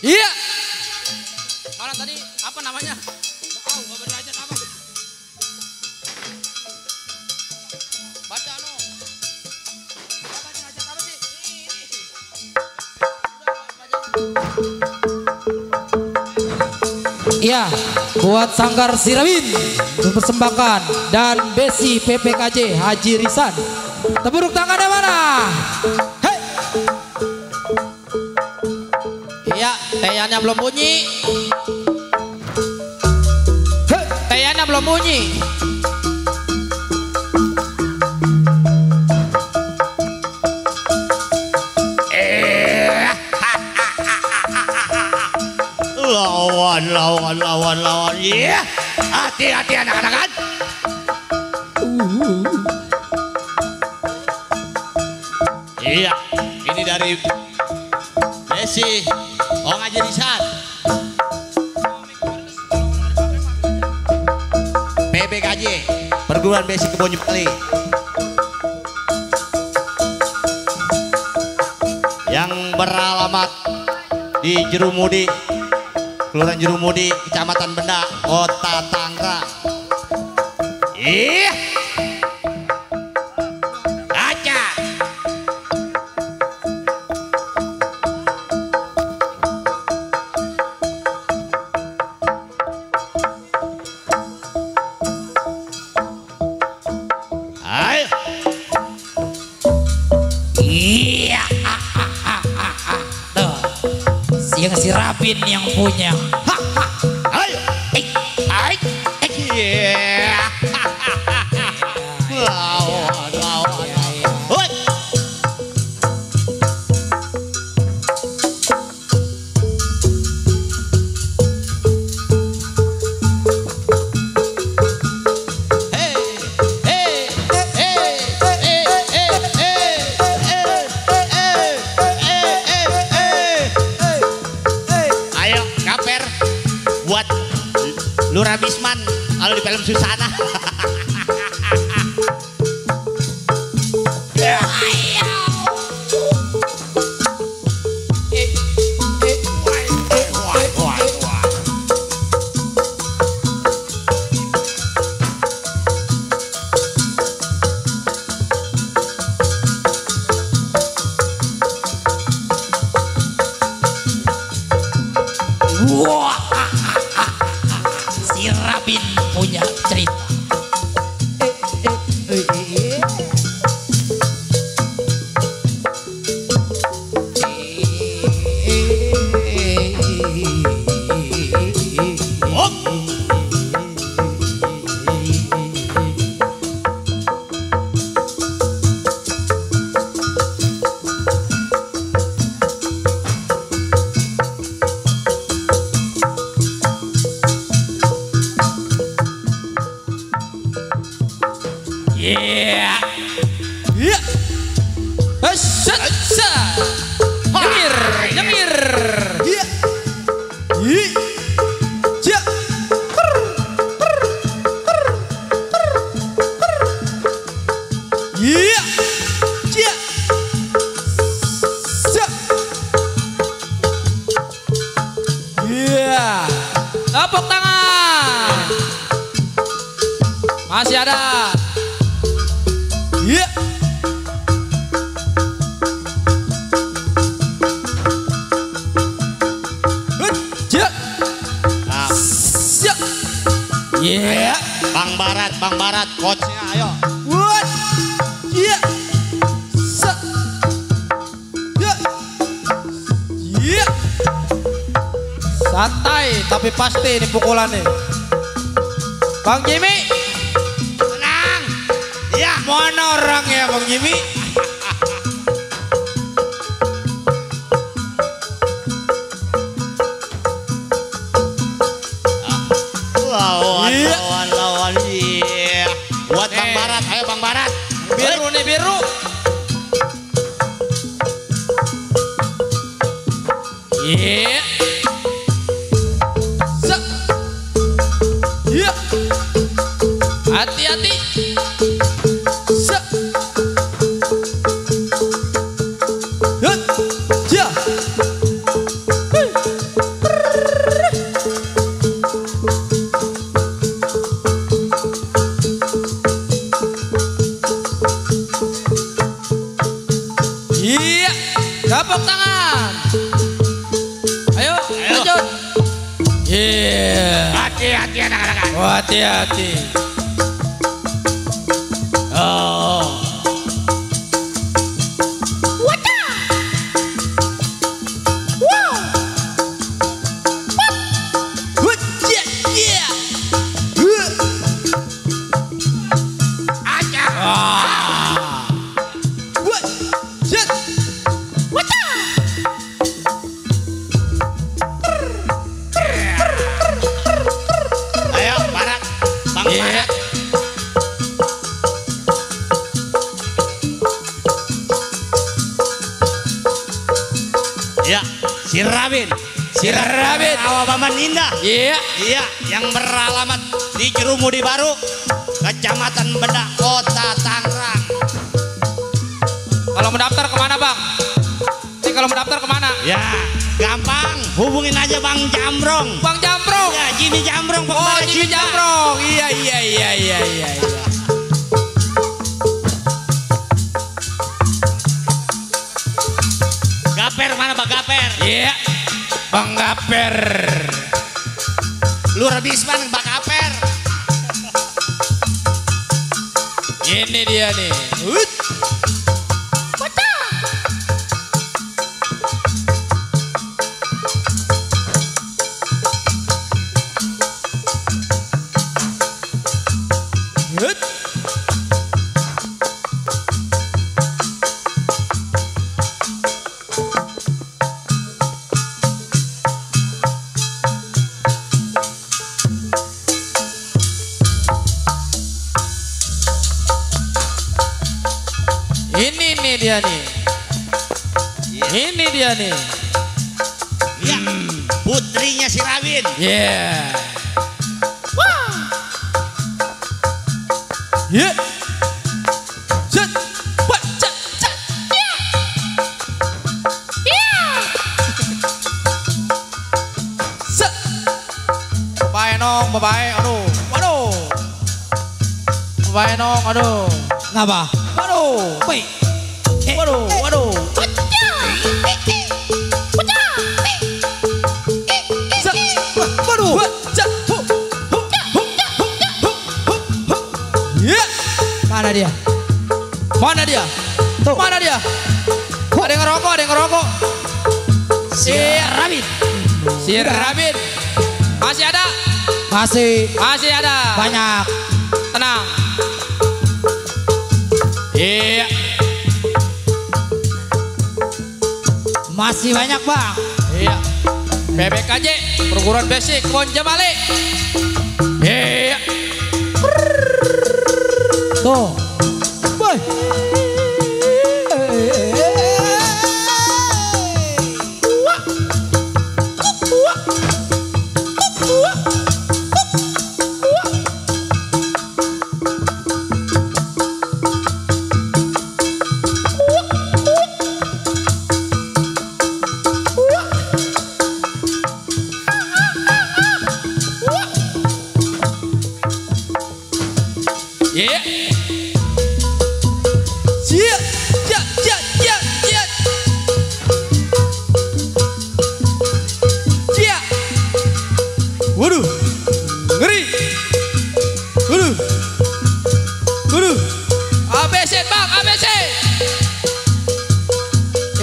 Iya. Mana tadi apa namanya? Oh, berderajat apa? Baca no. Baca derajat apa sih? Iya, buat Sanggar Sirabin mempersembahkan dan Besi PPKJ Haji Risan. Tepuk tangannya mana? Hei. Iya, teyannya belum bunyi. Hei, teyannya belum bunyi. Lawan. Iya. Hati-hati anak-anak. Iya, ini dari Besi Haji Risan. PPKJ Perguruan Besi Kebon Jepali. Yang beralamat di Jerumudi, Kelurahan Jerumudi, Kecamatan Benda, Kota Tangerang. Iya. Baca. Ayo. Iya. Tuh. Yang si Rabin yang punya. Ayo. Iya. Lawan. Hoi. Ayo kaper buat Lura Bisman kalau di film Susana. Wah, si Rabin punya cerita. Iya. Iya. Nyemir. Iya. Iya. Iya. Tepuk tangan. Masih ada. Iya. Iya. Bang Barat, coachnya ayo. What? Iya. Iya. Santai tapi pasti ini pukulannya. Bang Jimmy. Tenang. Iya. Mana orang ya Bang Jimmy? Lawan. Iya. Buat Bang Barat, ayo Bang Barat. Biru nih biru. Iya. Iya. Hati-hati. Iya, tepuk tangan. Ayo, lanjut. Iya. Hati-hati anak-anak. Hati-hati. Oh. Ya, si Rabin. Awal Paman Indah. Iya. Iya, yang beralamat di Jerumudi Baru, Kecamatan Bedak, Kota Tangerang. Kalau mendaftar kemana bang? Kalau mendaftar kemana? Ya, gampang. Hubungin aja Bang Jambrong. Bang Jambrong. Ya, Jimmy Jambrong. Oh, Jimmy Jambrong. Iya. Gaper mana Bang Gaper? Iya. Bang Gaper. Lurah Bisman Bang Gaper. Ini dia nih. Ini nih dia nih. Ini dia nih. Ya, putrinya si Rabin. Yeah. Yeah. Set. Baca. Set. Babae nong, babae. Aduh. Waduh. Babae nong, aduh. Ngapa? Waduh. Woi. Waduh. Set. Waduh. Ya. Mana dia? Mana dia? Tuh. Mana dia? Ada yang ngerokok. Si Rabin. Si Rabin. Masih ada? Masih ada. Banyak. Tenang. Iya. Masih banyak bang. Iya. PPKJ Perguruan Basic Kebon Jamali. Iya. Tuh. Boy. Iya. Waduh, ngeri. Waduh. ABC bang, ABC.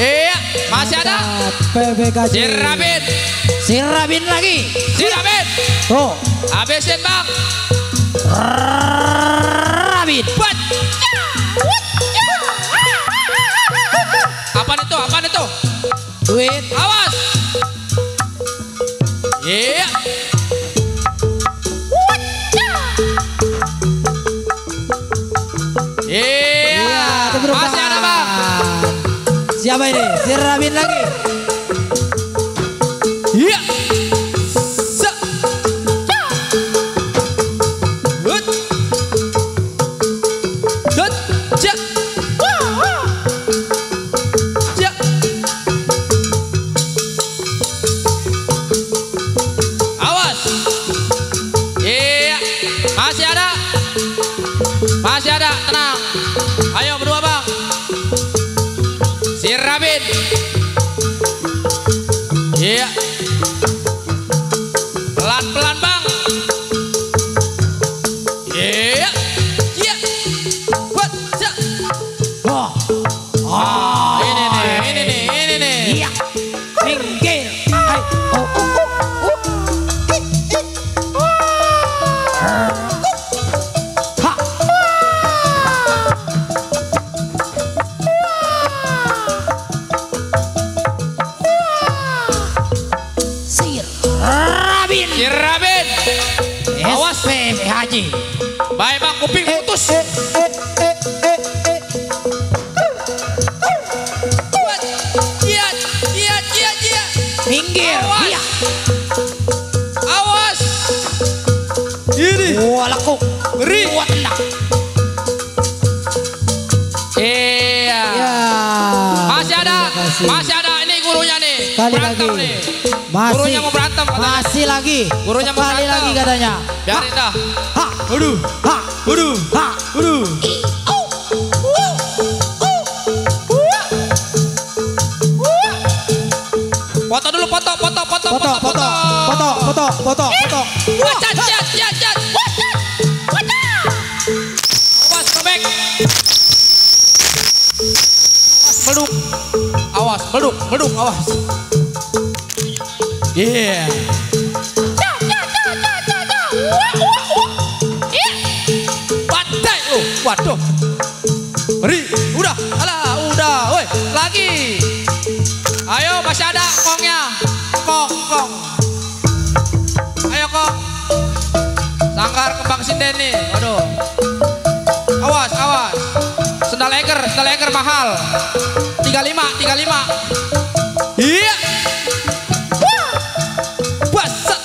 Iya, masih ada. PPKJ. Si Rabin. Si Rabin lagi. Si Rabin. Tuh. ABC bang. Rabin. Buat. Apaan itu? Duit. Awas. Iya. Iya. Tepuk Masih tangan. ada bang. Siapa ini? Si Rabin lagi. Iya. Awas. Iya. Masih ada, tenang. Ayo berdua bang. Si Rabin. Iya. Pelan-pelan bang. Iya. Iya. Buat. Wah. Ini nih. Iya. Minggir. Hai. Ha. Rabin. Rabin. Awas. SPP Haji. Baik bang, kuping putus. Iya. Minggir. Awas. Iya. Awas. Ini. Wah lekuk. Beri. Wah tendang. Iya. Ya. Masih ada. Ini gurunya nih. Kali Berantem lagi. nih. Masih. Gurunya mau berantem katanya. Masih lagi. Gurunya mau Kali berantem. lagi katanya. Biarin dah. Ha. Waduh. Ha. Waduh. Ha. Waduh. Foto dulu, foto. Foto. Wacat. Awas, sobek. Awas, meleduk, awas. Yeah. Badai lu, waduh. Beri, udah, woi, lagi. Ayo, masih ada kongnya. Kong. Ayo kong. Sanggar kembang sinden nih, waduh. Awas. Sendal eger mahal. 35. Iya. Wah, set.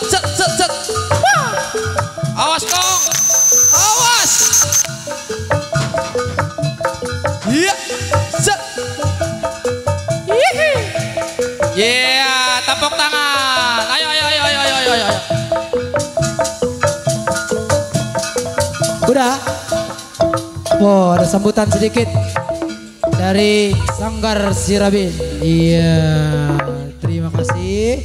Awas kong. Awas. Iya. Set. Yeah, tepuk tangan. Ayo. Udah. Wow, ada sambutan sedikit dari Sanggar Sirabin. Iya, terima kasih.